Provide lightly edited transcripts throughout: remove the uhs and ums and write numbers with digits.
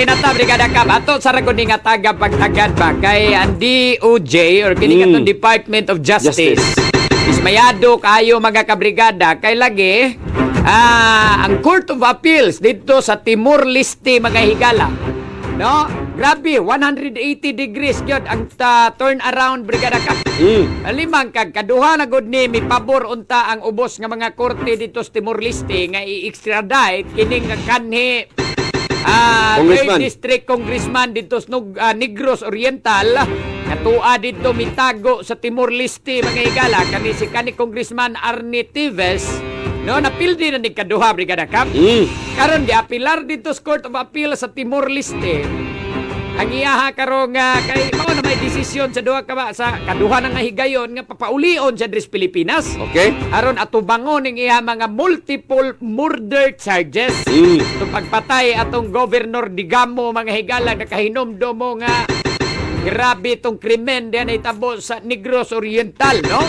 Ari na ta, Brigada Kap. Ato sa ragon nga taga pagtagad ba kay ang DOJ or kini katong Department of Justice. Justice. Ismayado kayo, mga kabrigada, kay lagi ang Court of Appeals dito sa Timor Leste, mga higala. No? Grabe, 180 degrees gyud ang turn around, Brigada Kap. Limang kag kaduha na gud ni mipabor unta ang ubos nga mga korte dito sa Timor Leste nga i-extradite kining nga kanhi Congressman. Third District Congressman dito sa Negros Oriental nga tua dito mitago sa Timor Leste, mga higala, kani si kani Congressman Arnie Teves, no? Napildi na ni kaduha, Brigada Kap. Karon giapilar dito sa Court of Appeal sa Timor Leste ang iyaha karon nga kay mao na may desisyon sa duha ka ba sa kaduha na nga higayon nga papaulion sa diri sa Pilipinas aron atubangon ning iya mga multiple murder charges. Itong pagpatay atong Governor Digamo, mga higala, nakahinomdom mo nga grabe itong krimen diyan nahitabo sa Negros Oriental, no?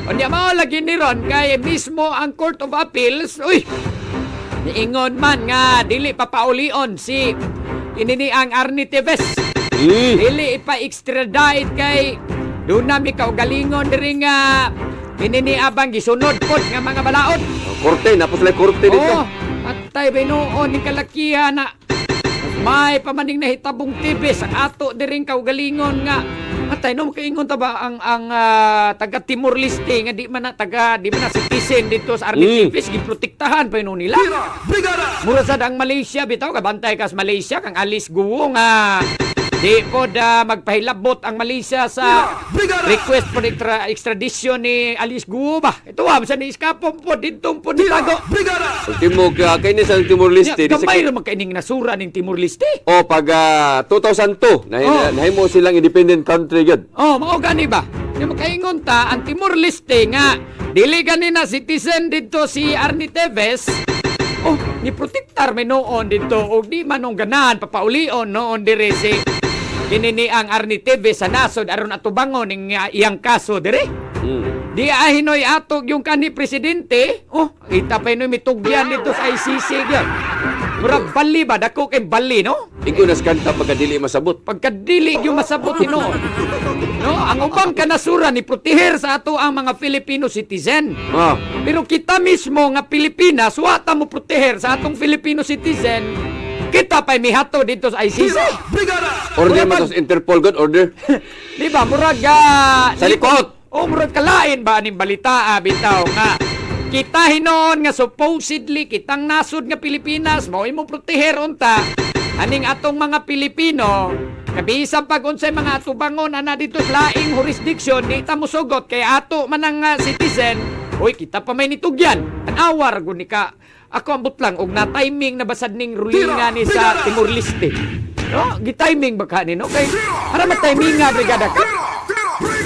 Unya mao lagi ni ron kay mismo ang Court of Appeals, uy, niingon man nga dili papaulion si inini ang Arnie Teves. Dili ipa-extradite kay doon na mi kaugalingon diri nga inini abang gisunod pod nga mga balaod. Korte, napos sila korte dito. Oh, patay binuon ni kalakihan na. May pamaning nahitabong Teves ang ato diring kaugalingon nga patay, no? Makaingon ta ba ang taga Timor Leste nga di man na citizen dito sa Arnie Teves, giprotektahan pa yun nila. Mura sad ang Malaysia bitaw, kabantay kas Malaysia kang Alice Guo nga di po da magpahilabot ang Malaysia sa request for extradition ni Alice Guo ba. Ito ha, sa ni iskapo po dito po ni tago. Ultimo ka kay ni sa Timor Leste di sa Gamay ra magkaining nasura ning Timor Leste. Oh, pag 2002 na nahimo silang independent country gyud. Oh, mao gani ba? Di makaingon ta ang Timor Leste nga dili gani na citizen dito si Arnie Teves. Oh, ni protektar may noon dito og di man nung ganahan papaulion noon dire si kinini ang Arnie Teves sa nasod aron atubangon ning iyang kaso dire. Di ahinoy atog yung kanhi presidente. Oh, kita pa hinoy mitugyan dito sa ICC gyud. Murag bali ba, dako kay bali, no? Ikaw nas kanta pagka dili masabot. Pagkadili yung masabot hinuon. No, ang ubang kanasuran ni proteher sa ato ang mga Filipino citizen. Pero kita mismo nga Pilipinas, wa ta mo proteher sa atong Filipino citizen. Kita pa'y mihato dito sa ICC. Order Mura man to sa Interpol god order. Di ba murag Sa likot. Oh, murag kalain ba aning balita bitaw nga kita hinoon nga supposedly kitang nasod nga Pilipinas mao imo proteher unta aning atong mga Pilipino, kabisan pag unsay mga atubangon ana dito sa laing jurisdiction, di ta mosugot kay ato man ang citizen. Uy, kita pa may nitugyan. An-awar gud ni ka ako, ambot lang og na timing na basad ning rulinga ni sa Timor Leste, no? Gi-timing ba ka ni, no? Kay para ma-timing nga, Brigada Ka.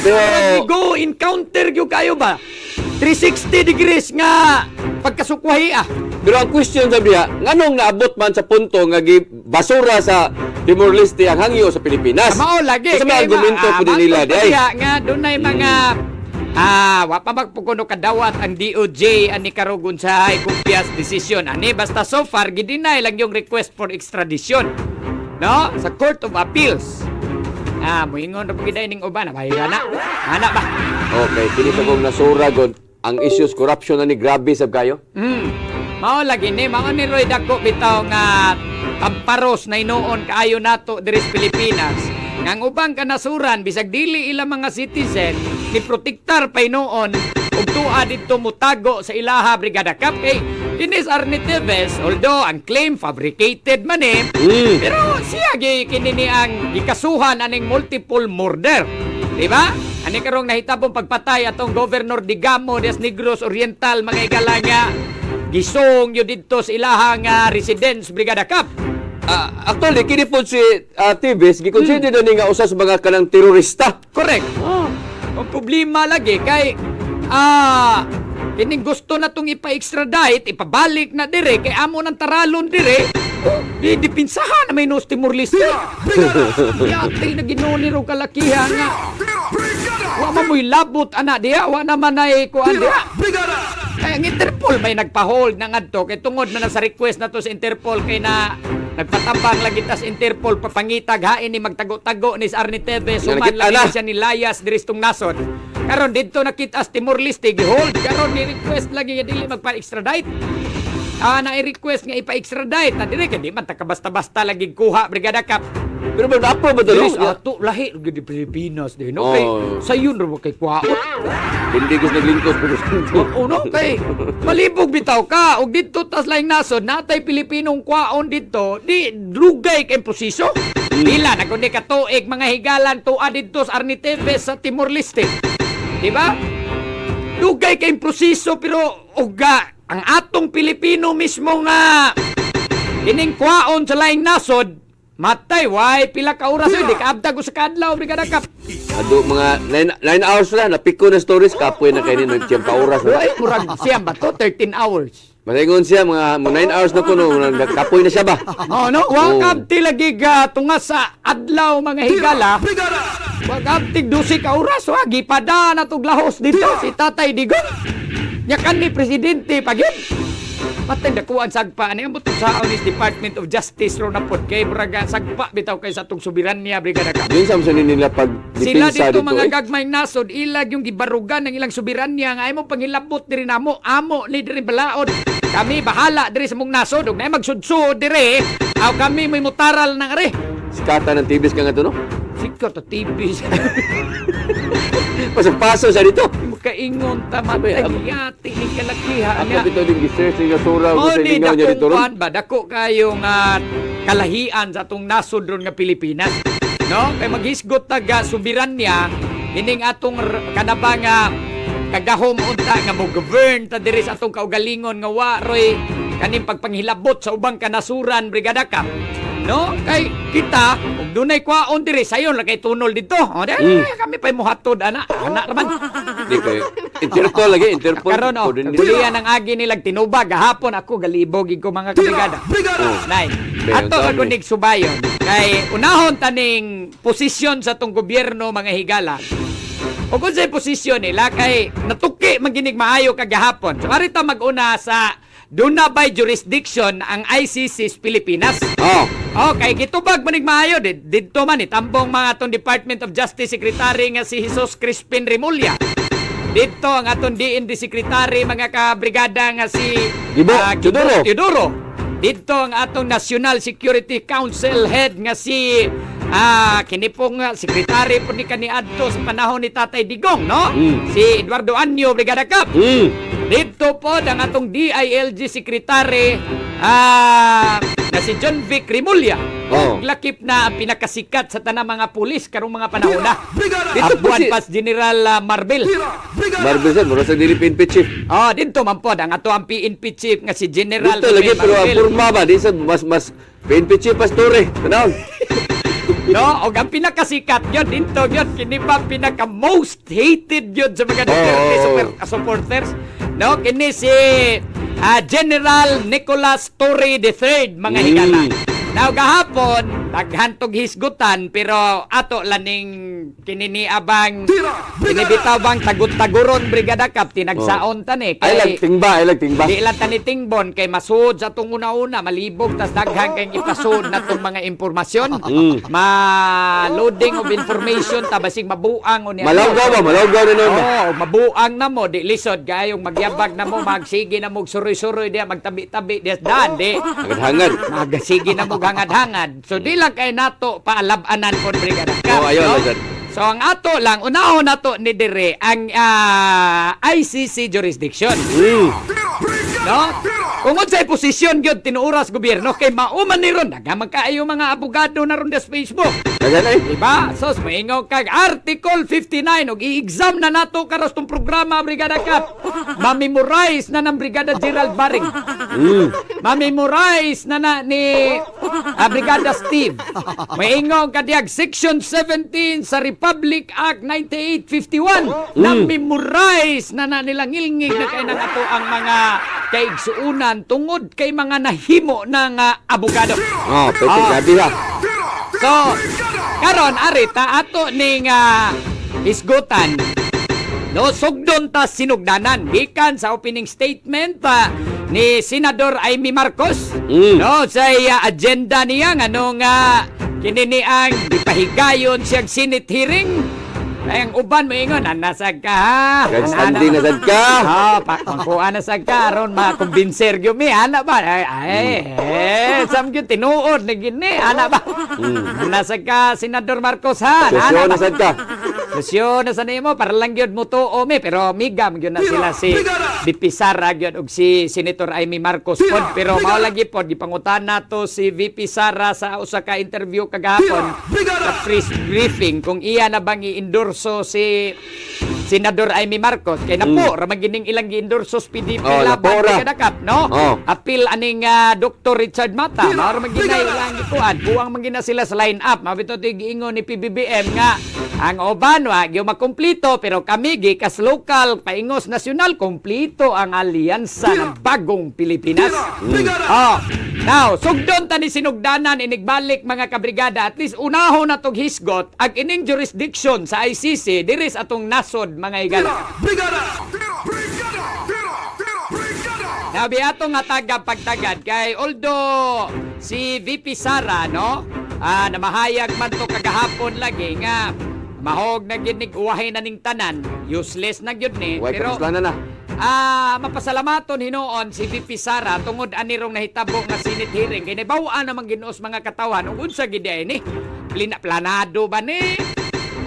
Pero Murag go encounter gyud kayo ba? 360 degrees nga pagkasukwahi ah. Pero ang question sa diha, nganong naabot man sa punto nga basura sa Timor Leste ang hangyo sa Pilipinas? Mao lagi. Kasi may Kay argumento po din nila matod di pa ay. diha nga dunay mga wa pa magpukuno kadawat ang DOJ ani karugon sa high kumpias decision ani, basta so far gideny lang yung request for extradition, no, sa Court of Appeals. Moingon ra pud ning uban na bahiga na ana ba. Okay, kini sa kong nasura god ang issues corruption na ni, grabe sab kayo. Mao lagi ni, mao ni Roy dako bitaw nga tamparos na inuon kaayo nato diri sa Pilipinas. Nga ang ubang kanasuran bisag dili ila mga citizen ni protektar pa hinuon ug tuwa didto mutago sa ilaha, Brigada Kap, kay kinis Arnie Teves, although ang claim fabricated man eh, pero siya gi kini ni ang gikasuhan aning multiple murder. Di ba? Ani karong nahitabong pagpatay atong Governor Digamo des Negros Oriental, mga higala, nga gisong yun didto sa ilahang residence, Brigada Kap. Actually kini po si Teves giconsider na ni nga usa sa mga kanang terorista. Correct. Ang problema lagi kay kining gusto na tong ipa-extradite, ipabalik na dire kay amo ng taralon dire. Oh, di dipinsahan na may nos Timor Leste. Yate na Ginoo ni ro kalakihan nga. Wa man mo'y labot ana diha, wa naman ay kuan diha. Kaya ang Interpol may nagpa-hold na ngadto kay tungod man na sa request na to sa Interpol kay na nagpatabang lagi tas Interpol papangitag hain ni magtago-tago ni Arnie Teves, Nga human nakita lagi na. siya ni Layas diri sa tong nasod. Karon didto nakita sa Timor Leste, gihold karon ni request lagi nga dili magpa-extradite. Na i-request nga ipa-extradite na dire kay di man ta kabasta-basta lagi kuha, Brigada Kap. Pero ba na-approve ba to, no? Diri sa ato lahi gyud di Pilipinas di, no, kay Oh. sayon ra ba kay kwaon. Hindi ko naglingkod pero Oo, no, kay malibog bitaw ka og didto tas laing nasod natay Pilipinong kwaon didto, di dugay kay proseso. Pila na kundi ka tuig, mga higalan, tuwa didto sa Arnie Teves sa Timor Leste. Di ba? Dugay kay proseso, pero uga ang atong Pilipino mismo nga kining kwaon sa laing nasod, matay way pila ka oras di kaabtag sa kadlaw, Brigada Kap. Ado mga 9 hours na napiko na stories kapoy na kay ni nagtiyempa oras na. Ay, murag siyam ba to, 13 hours. Malingon siya mga 9 hours na kuno, kapoy na siya ba? Oh no, Oo. wa kabti lagi ga tunga sa adlaw, mga higala. Wa kabti 12 ka oras, wa gipada na tug lahos dito si Tatay Digong. Nya kan ni presidente pa gyud. Matay dakuan sagpa ani ambot sa ni Department of Justice ro na pod kay murag sagpa bitaw kay sa atong soberanya, Brigada Kap. Yun sa mga nila pag Sila depensa dito, dito, mga eh. gagmayng nasod, ilag yung gibarugan ng ilang soberanya nga ay mo panghilabot diri namo, amo ni diri balaod. Kami bahala diri sa mong nasod ug naay magsudsud diri, aw kami may mutaral nang are. Sikata ng TVs ka nga to, no? Sikat ta TV. Paso-paso siya dito. Makaingon ta matay Sabi, yati ni kalakiha Ako niya. dito din gi-search nga sura Mao ko sa ni lingaw niya dakong dito ron. kuan ba, dako kayong kalahian sa atong nasod ron nga Pilipinas. No? Kay maghisgot taga soberanya ining atong kanaba nga kagahom unta nga mo govern ta diri sa atong kaugalingon nga wa roy kaning pagpanghilabot sa ubang kanasuran, Brigada Kap. No? Kay kita ug dunay kwaon diri sayon ra kay tunol didto. O di, kami pay mohatod ana. Ana ra man. Di kay Interpol lagi, Interpol. Karon oh, Pwede nila. kagulian ang agi nilang tinubag gahapon ako galibog ko, mga kabrigada. Oh. Nay. Be, Ato ang ako dami. nig subayon kay unahon taning posisyon sa tong gobyerno, mga higala. O kung sa posisyon nila kay natuki maginig maayo kagahapon. So arita mag-una sa duna by jurisdiction ang ICC sa Pilipinas. Oh. Okay, gitubag manig maayo didto man itambong mga atong Department of Justice Secretary nga si Jesus Crispin Remulla. Didto ang atong DND Secretary, mga kabrigada, nga si Gibo Gibo Teodoro. Teodoro. Didto ang atong National Security Council head nga si kini pong secretary po ni kaniadto sa panahon ni Tatay Digong, no? Si Eduardo Año, Brigada Kap. Dito po ang atong DILG Secretary na si John Vic Remulla. Oh. Ug lakip na ang pinakasikat sa tanang mga pulis karong mga panahon na. Dito po Abuan si pas General Marbil. Marbil sir, mura sa dili PNP chief. Oh, dito man po ang ato ang PNP chief nga si General Dito lagi Rene pero ang Marbil. porma ba di sa mas mas PNP chief Pastore. Tanaw. No, og ang pinakasikat yun dito yun kini pa pinaka most hated yun sa mga Duterte supporters. No, kini si General Nicolas Torre III, mga higala. Now gahapon daghan tog hisgutan pero ato laning kini ni abang kini bitaw bang tagut-taguron, Brigada Kap, tinagsaon ta ni Ay lag tingba, ay lag tingba. Di lang tani tingbon kay masud sa atong una-una, malibog tas daghan kay ipasud na tong mga impormasyon. Ma-loading of information ta basig mabuang o ni Malawgaw ba? Malawgaw na noon ba? Oo, mabuang na mo, di lisod kayong magyabag na mo, magsige na mo suroy-suroy diya, magtabi-tabi diya dan di. Hangad-hangad. Magsige na mo hangad-hangad. So di lang kay nato paalab-anan kon, Brigada Kap, Oo, ayaw no? lang, sir. So ang ato lang unahon nato ni dire ang ICC jurisdiction. No? Kung unsay posisyon gyud tinuoras gobyerno kay mao man ni ron daghan kaayo mga abogado na ron sa Facebook. Daghan ay. Diba? So, maingaw kag Article 59 og i-exam na nato karos tong programa, Brigada Kap. Ma-memorize na ng Brigada Gerald Baring. Ma-memorize na na ni Brigada Steve. Maingaw kadiyag Section 17 sa Republic Act 9851. Na-memorize na na nilang ngilngig na kay nang ato ang mga kaigsuunan tungod kay mga nahimo ng abogado. Oh, pwede grabe ha. So, karon ari ta ato ning hisgutan. No, sugdon ta sinugdanan gikan sa opening statement ni Senador Imee Marcos. No, sa agenda niya ngano nga kini ni ang gipahigayon siyang Senate hearing. Ay, ang uban moingon, anasag ka ha. Grandstanding na sad ka. Ah, pa pangkuan na sad ka aron makumbinser gyud mi ana ba? Ay, ay, eh, sam gyud tinuod ni gini ana ba? Anasag ka, Senador Marcos, ha. Sesyon Ana ba? Na sad ka. Sesyon na sa nimo para lang gyud mutuo mi, pero migam gyud na sila si VP Sara gyud og si Senator Imee Marcos pod, pero mao lagi pod gipangutan nato si VP Sara sa usa ka interview kagahapon sa press briefing kung iya na bang i-endorso si Senador Imee Marcos kay napo ra man gining ilang gi-endorso sa PDP Oh, Laban napo ra. kadakap, no? Apil aning Dr. Richard Mata, mao ra man ginay ilang gikuan, kuwang man gina sila sa line up. Mao bitaw to'y giingon ni PBBM nga ang uban wa gyud makumplito, pero kami gikas local paingos nasyonal, kumplito ang alyansa ng Bagong Pilipinas. Oh. Now, sugdon ta ni sinugdanan inigbalik, mga kabrigada, at least unahon na tog hisgot ag ining jurisdiction sa ICC diri sa atong nasod, mga higala. Nabi ato nga taga pagtagad kay although si VP Sara, no, namahayag man to kagahapon lagi nga mahog na gyud nig uwahin na ning tanan, useless na gyud ni, Way pero kapuslanan na. Mapasalamaton hinuon si VP Sara tungod ani rong nahitabo nga Senate hearing kay nabaw-an naman ginuos mga katawan ug unsa gid ay ni planado ba ni,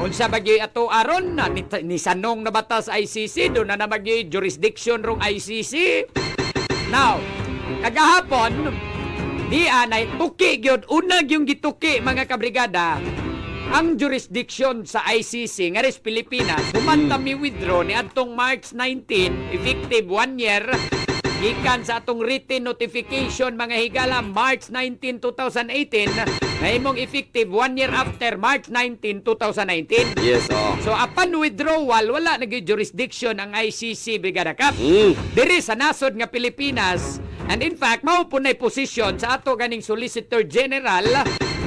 unsa ba gyud ato aron na ni sanong na batas ICC do na na gyud jurisdiction rong ICC. Now, kagahapon di anay tuki gyud, una gyung gituki, mga kabrigada, ang jurisdiction sa ICC nga ris Pilipinas human ta mi withdraw ni adtong March 19, effective one year gikan sa atong written notification, mga higala, March 19, 2018, nahimong effective one year after, March 19, 2019. Yes, oh. So upon withdrawal, wala na gyud jurisdiction ang ICC, Brigada Kap, diri sa nasod nga Pilipinas. And in fact, mao po na'y posisyon sa ato ganing Solicitor General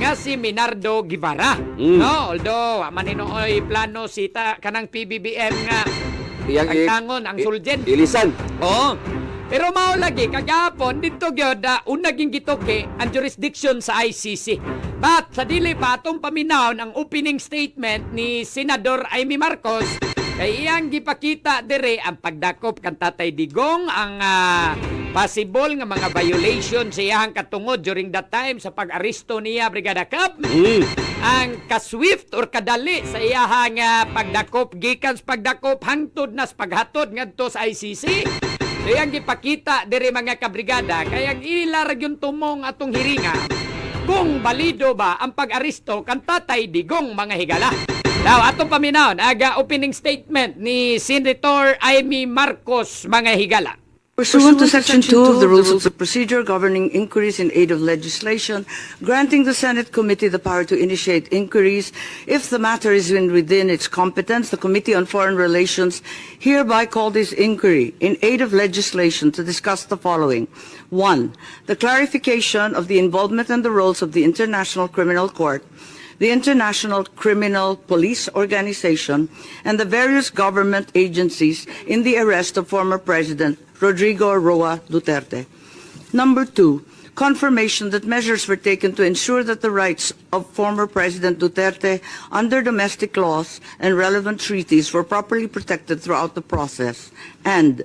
nga si Menardo Guevarra. No, although wa man hinuoy plano si ta kanang PBBM nga Iyang tangtangon ang Solgen. Ilisan. Oo. Pero mao lagi kagahapon dito gyud una ging gituki ang jurisdiction sa ICC. But sa dili pa atong paminawon ang opening statement ni Senador Imee Marcos kay iyang gipakita dire ang pagdakop kan Tatay Digong, ang possible nga mga violation sa iyang katungod during that time sa pag-aresto niya, Brigada Kap, ang ka-swift or kadali sa iyahang pagdakop gikan sa pagdakop hangtod na sa paghatod ngadto sa ICC. So iyang gipakita diri, mga kabrigada, kay ang ila ra gyud tumong atong hiringa kung balido ba ang pag-aresto kan Tatay Digong, mga higala. Now, atong paminawon aga opening statement ni Senator Imee Marcos, mga higala. Pursuant to Section 2 of the Rules of the Procedure governing inquiries in aid of legislation, granting the Senate committee the power to initiate inquiries if the matter is within its competence, the Committee on Foreign Relations hereby call this inquiry in aid of legislation to discuss the following. One, the clarification of the involvement and the roles of the International Criminal Court, the International Criminal Police Organization, and the various government agencies in the arrest of former President Rodrigo Roa Duterte. Number two, confirmation that measures were taken to ensure that the rights of former President Duterte under domestic laws and relevant treaties were properly protected throughout the process. And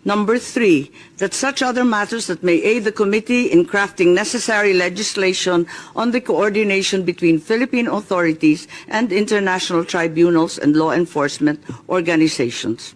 number three, that such other matters that may aid the committee in crafting necessary legislation on the coordination between Philippine authorities and international tribunals and law enforcement organizations.